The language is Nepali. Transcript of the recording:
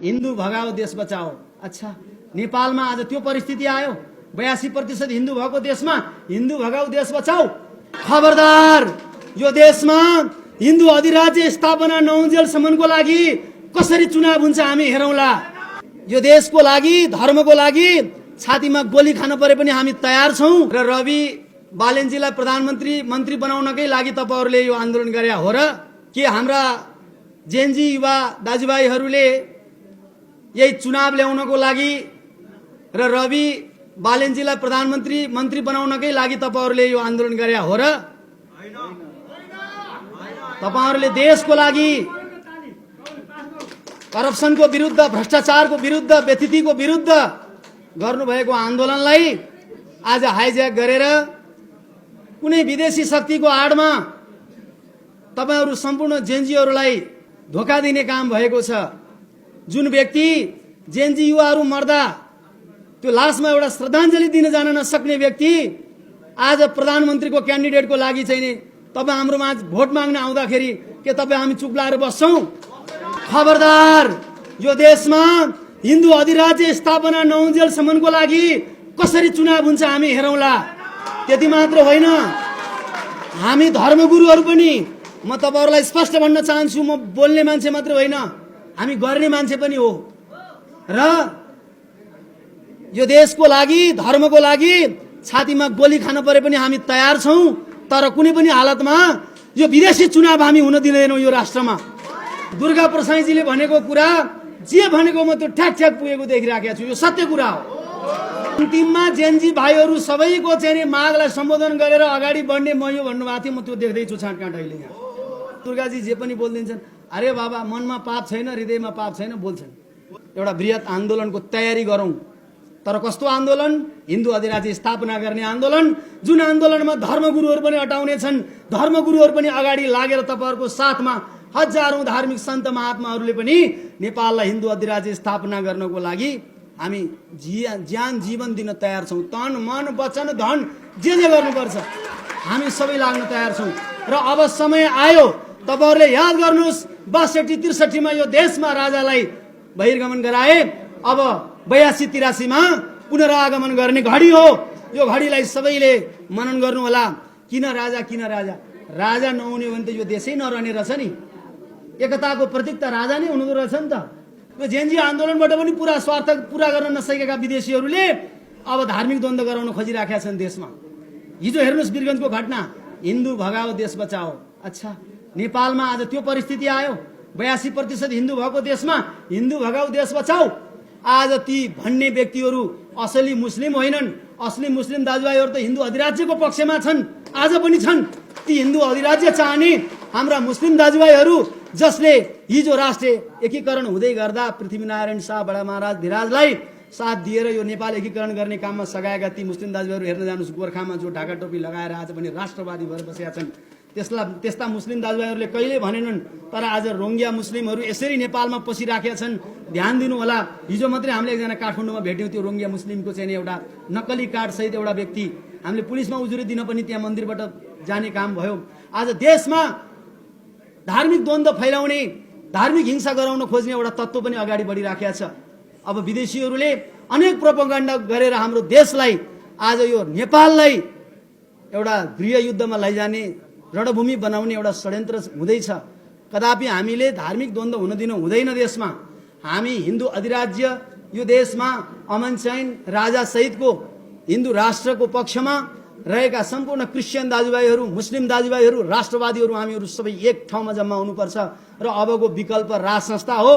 हिन्दू भगाओ देश बचाओ। अच्छा, नेपालमा आज त्यो परिस्थिति आयो। 82% हिन्दू भएको देशमा हिन्दू भगाओ देश बचाओ। खबरदार, यो देशमा हिन्दू अधिराज्य स्थापना नहुन्जेलसम्मको लागि कसरी चुनाव हुन्छ हामी हेरौँला। यो देशको लागि, धर्मको लागि छातीमा गोली खान परे पनि हामी तयार छौं। र रवि बालेनजीलाई मन्त्री बनाउनकै लागि तपाईहरुले यो आन्दोलन गरे हो र के हाम्रा जेनजी युवा दाजुभाइहरूले यही चुनाव ल्याउनको लागि र रवि बालेनजीलाई मन्त्री बनाउनकै लागि तपाईहरुले यो आन्दोलन गरे हो र? तपाईहरुले देशको लागि, करप्सनको विरुद्ध, भ्रष्टाचारको विरुद्ध, व्यतिथिको विरुद्ध गर्नुभएको आन्दोलनलाई आज हाइज्याक गरेर कुनै विदेशी शक्तिको आडमा तपाईहरु सम्पूर्ण जेनजीहरूलाई धोका दिने काम भएको छ। जुन व्यक्ति जेनजी युवाहरू मर्दा त्यो लासमा एउटा श्रद्धाञ्जली दिन जान नसक्ने व्यक्ति आज प्रधानमन्त्रीको क्यान्डिडेटको लागि चाहिँ नि तपाई हाम्रोमा भोट माग्न आउँदाखेरि के तपाई हामी चुप लाएर बस्छौं? खबरदार, यो देशमा हिन्दू अधिराज्य स्थापना नहुन्जेलसम्मको लागि कसरी चुनाव हुन्छ हामी हेरौँला। त्यति मात्र होइन, हामी धर्मगुरुहरू पनि, म तपाईहरुलाई स्पष्ट भन्न चाहन्छु, म बोल्ने मान्छे मात्र होइन, हामी गर्ने मान्छे पनि हो। र यो देशको लागि, धर्मको लागि छातीमा गोली खान परे पनि हामी तयार छौं। तर कुनै पनि हालतमा यो विदेशी चुनाव हामी हुन दिँदैनौं यो राष्ट्रमा। दुर्गा प्रसाईजीले भनेको कुरा जे भनेको म त्यो ठ्याक पुगेको देखिराखेको छु, यो सत्य कुरा हो। अन्तिममा जेनजी भाइहरू सबैको चाहिँ मागलाई सम्बोधन गरेर अगाडि बढ्ने म यो भन्नुभएको थिएँ, म त्यो देख्दैछु छाँटकाँट अहिले यहाँ। दुर्गाजी जे पनि बोलिदिन्छन्, अरे बाबा मनमा पाप छैन, हृदयमा पाप छैन भन्छन्। एउटा बृहत आन्दोलनको तयारी गरौं। तर कस्तो आन्दोलन? हिन्दू अधिराज्य स्थापना गर्ने आन्दोलन, जुन आन्दोलनमा धर्मगुरुहरू पनि हटाउने छन्। धर्मगुरुहरू पनि अगाडि लागेर तपाईहरुको साथमा हजारौं धार्मिक सन्त महात्माहरूले पनि नेपाललाई हिन्दू अधिराज्य स्थापना गर्नको लागि हामी ज्यान जीवन दिन तयार छौं। तन मन वचन धन जे गर्नुपर्छ हामी सबै लाग्न तयार छौं। र अब समय आयो, तपाईहरुले याद गर्नुस् 62-63 मा यो देशमा राजालाई बहिर्गमन गराए। अब 82-83 मा पुनरागमन गर्ने घडी हो। यो घडीलाई सबैले मनन गर्नु होला। किन राजा, किन राजा? राजा नहुने भने त यो देशै नरहने रहेछ नि। एकताको प्रतीक त राजा नै हुनुहुँदो रहेछ नि त। यो जेनजी आन्दोलनबाट पनि पूरा स्वार्थ पूरा गर्न नसकेका विदेशीहरूले अब धार्मिक द्वन्द्व गराउन खोजिराखेका छन् देशमा। हिजो हेर्नुस् वीरगञ्जको घटना, हिन्दू भगाओ देश बचाओ। अच्छा, नेपालमा आज त्यो परिस्थिति आयो। 82% हिन्दू भएको देशमा हिन्दू भगाओ देश बचाओ। आज ती भन्ने व्यक्तिहरू असली मुस्लिम होइनन्। असली मुस्लिम दाजुभाइहरू त हिन्दू अधिराज्यको पक्षमा छन्, आज पनि छन्। ती हिन्दू अधिराज्य चाहने हाम्रा मुस्लिम दाजुभाइहरू जसले हिजो राष्ट्रिय एकीकरण हुँदै गर्दा पृथ्वीनारायण शाह बडा महाराज धिराजलाई साथ दिएर यो नेपाल एकीकरण गर्ने काममा सघाएका ती मुस्लिम दाजुभाइहरू हेर्न जानुस्। गोर्खामा जो ढाका टोपी लगाएर आज पनि राष्ट्रवादी भएर बसेका छन्, त्यस्ता मुस्लिम दाजुभाइहरूले कहिले भनेनन्। तर आज रोङ्गिया मुस्लिमहरू यसरी नेपालमा पसिराखेका छन्। ध्यान दिनु होला। हिजो मात्रै हामीले एकजना काठमाडौँमा भेट्यौं, त्यो रोङ्गिया मुस्लिमको चाहिँ एउटा नक्कली कार्ड सहित एउटा व्यक्ति। हामीले पुलिसमा उजुरी दिन पनि त्यहाँ मन्दिरबाट जाने काम भयो। आज देशमा धार्मिक द्वन्द्व फैलाउने, धार्मिक हिंसा गराउन खोज्ने एउटा तत्त्व पनि अगाडि बढिराखेको छ। अब विदेशीहरूले अनेक प्रोपगण्डा गरेर हाम्रो देशलाई, आज यो नेपाललाई एउटा गृहयुद्धमा लैजाने, रणभूमि बनाउने एउटा षड्यन्त्र हुँदैछ। कदापि हामीले धार्मिक द्वन्द्व हुन दिनु हुँदैन देशमा। हामी हिन्दू अधिराज्य, यो देशमा अमन चैन राजा सहितको हिन्दू राष्ट्रको पक्षमा रहेका सम्पूर्ण क्रिस्चियन दाजुभाइहरू, मुस्लिम दाजुभाइहरू, राष्ट्रवादीहरू हामीहरू सबै एक ठाउँमा जम्मा हुनुपर्छ। र अबको विकल्प राज संस्था हो।